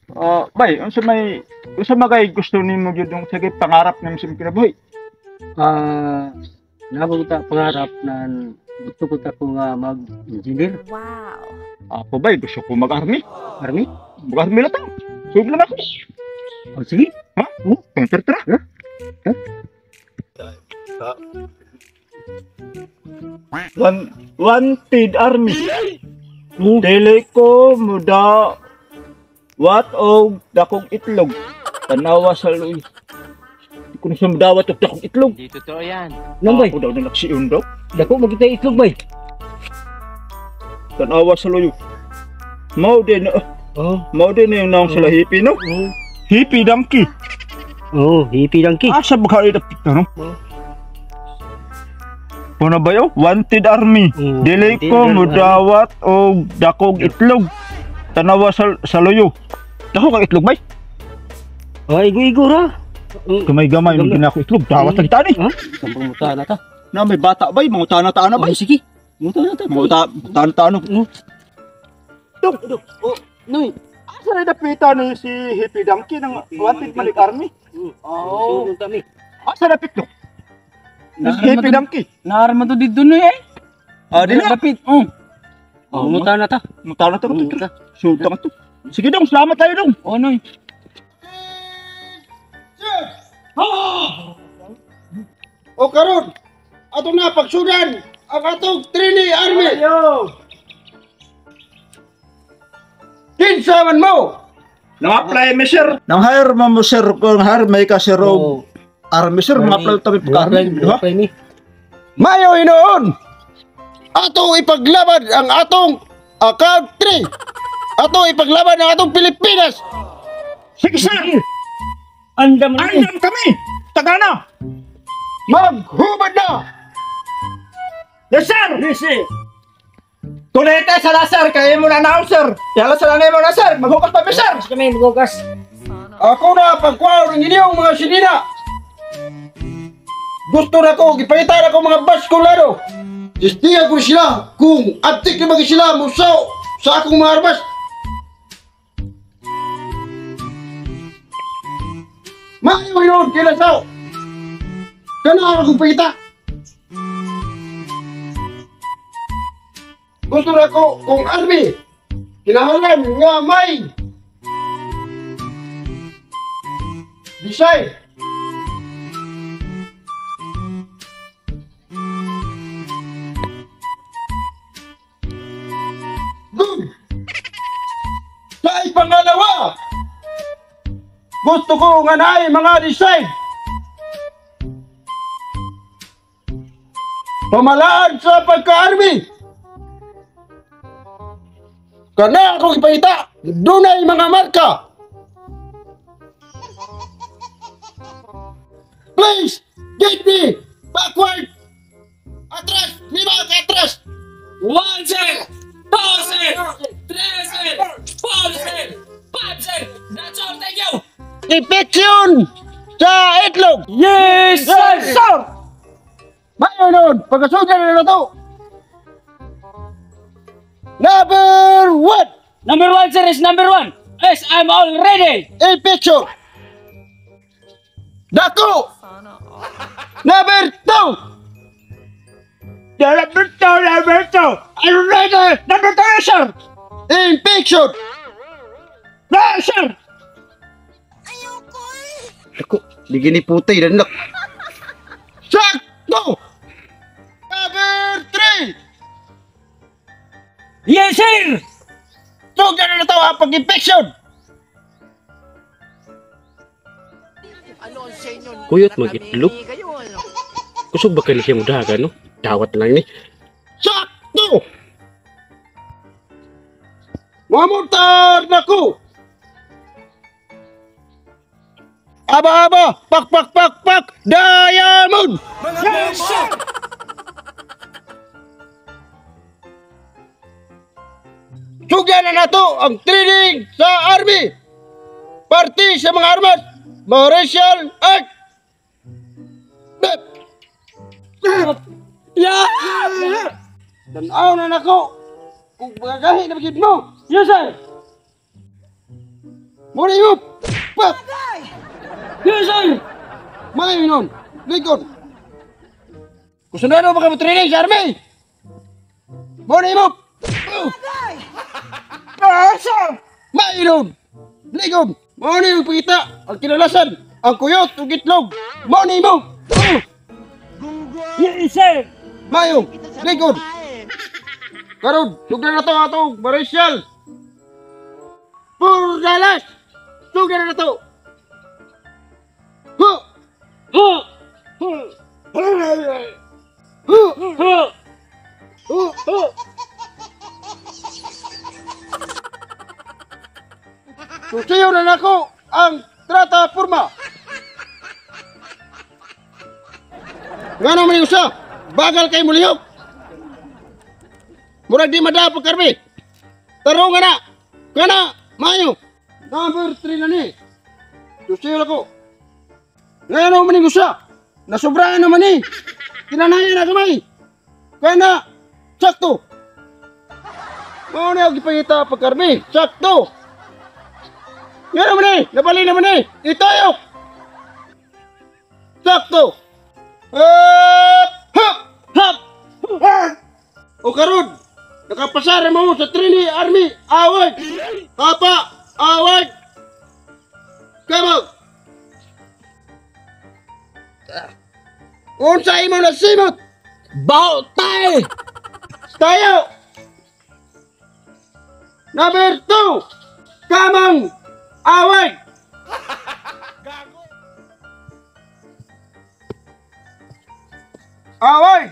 Ah, bay, unsa magay gusto nimo gyud yung sige pangarap nimo sa imong kinabuhi? Ah, nabot ta pangarap na gusto ko ta ko nga mag-engineer. Wow. Ako bay, gusto ko mag-army. Army. Mag-army na ta. Sug lang ako. Oh, sige. Ha? Oh, tara tara. Ha? One, wanted army. Dili ko muda wat og dakong itlog. Tanawa sa luy. Di ko na siya mudawat og dakong itlog. Hindi totoo yan. Nang bay, Ako daw na naksiyon daw. Dako magita itlog bay. Tanawa sa luyo. Mao din, Oh, mao din yung naong sila hippie, no? oh. Hippie donkey. Oh, hippie donkey. Asa ba kayo dapit no? Oh. Puno ba yun? Wanted army. Oh, Dili wanted ko army. mudawat og dakog itlog. Tanawa sa luyo. Dako kang itlog bay. Oh, igo-igo ra. Oh, Gamay-gamay nung ginako itlog. Dawat lang kita ni. Ha? Sampung muta na ta. Na may bata bay, mga tana-tana Oh, bay. sige. Muta na ta. Mga tana-tana. Oh. Dong, dong. Oh, noy. Asa na dapitan ni si Hippie Donkey ng Wanted Malik Army? Oh, kami. Asa dapit no? Si Hippie Donkey. Naaran man to dito no eh. Ah, di na. Dapit. Oh. Oh, muta na ta. Mga tana-tana. Muta. Sultan to. Sige dong, salamat tayo dong. Oh, noy. O karon, ato na pagsudan ang atong Trini Army. Kinsa man mo? Nang-apply mi sir. Nang hire mo mo sir, kung hire may ka sir og Oh, army sir, mga-apply tabi pa Apply, army, di ba? apply mi. Mayo hinuon. Ato ipaglaban ang atong country. Ato ipaglaban ang atong Pilipinas. Sige sir, Andam na. andam kami. Taga na. Maghubad na. Yes sir. Yes, sir. Tulete sa la sir, kaya mo na now sir. Yala sa lanay mo na sir, maghukas pa mi sir. Kami magugas. Ako na pagkuha ng inyong mga sinina. Gusto na ko, gipangita na ko mga baskulado. Istiga ko sila kung antik na mga sila musaw sa akong mga armas. Maayo yun, kinasaw. Kana akong pangita. Gusto na ko kung army. Kinahanglan nga may design. Good. Sa ipangalawa, gusto ko nga naay mga design. Pamalaan sa pagka-army. Kana akong ipangita, dunay mga marka. Please, get me backward. Atras, lima ka atras. 1 sir, 2 sir, 3 sir, 4 sir, 5 sir. That's all. Thank you. Infection sa itlog. Yes, sir. Sir! Mayo nun, pagkasugan na to. Number 1, Number 1 sir is number 1. Yes, I'm all ready. infection. Dako. Number 2, Number 2, number 2. I'm ready. Number 2, yes, sir. Infection. Yes, sir. Dako, di gini putay dan nak. Sakto. Number 3. Yes, sir. Sugan na to ang pag-infection. Kuyot mag-itlog. Kusog ba kayo siya mudagan, no? Dawat lang ni. Sakto! Mamuntar na ko! Aba, aba! Pak, pak, pak, pak! Diamond! Yes, sir. Sugyan na nato ang training sa army! Party sa mga armas! Martial art! Yeah. Tanaw na nako! Kung magagahi na magid mo! Yes, sir. Muna mo! Pak! Yes, sir! Maayo nun! Likod! Kung sundalo ba ka mo training sa army? Muna mo! Yes, sir! Maayo nun! Likod! Muna yung pagkita! Ang kinalasan! Ang kuyot ug itlog! Muna mo! Yes, sir! Maayo! Likod! Karon, sugdan na to atong Maricial! Purdalas! Sugdan na to! Ho! Ho! Ho! Ho! Ho! Ho! Susiyo na nako ang trata forma. Nga naman yung usa, bagal kay mulihok. Murag di madapag karbi. Tarong nga na, nga na, maayo. Number 3 na ni. Susiyo na ko. Nga naman yung usa, nasobrahan naman ni. Kinanayan na gamay. Kaya na, sakto. Mao na ang gipangita pagkarbi, sakto. Nga naman eh! Nabali naman eh! Itayok! Sakto! Hop! Hop! Hop! O karon, nakapasara mo sa Trini Army Award! Papa! Award! Come out! Unsa imo nasimot? Baho tayo! Tayo! Number 2! Kamang away! Away!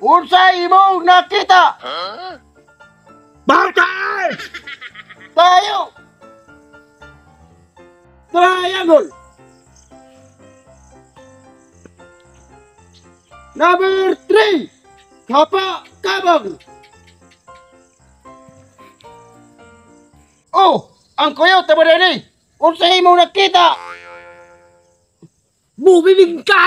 Unsa imong nakita? Bakay! Tayo! Triangle! Number 3! Kapa Kabang! Oh! Ang kuyaw tama rin eh! Unsa imong nakita? Bumibig ka!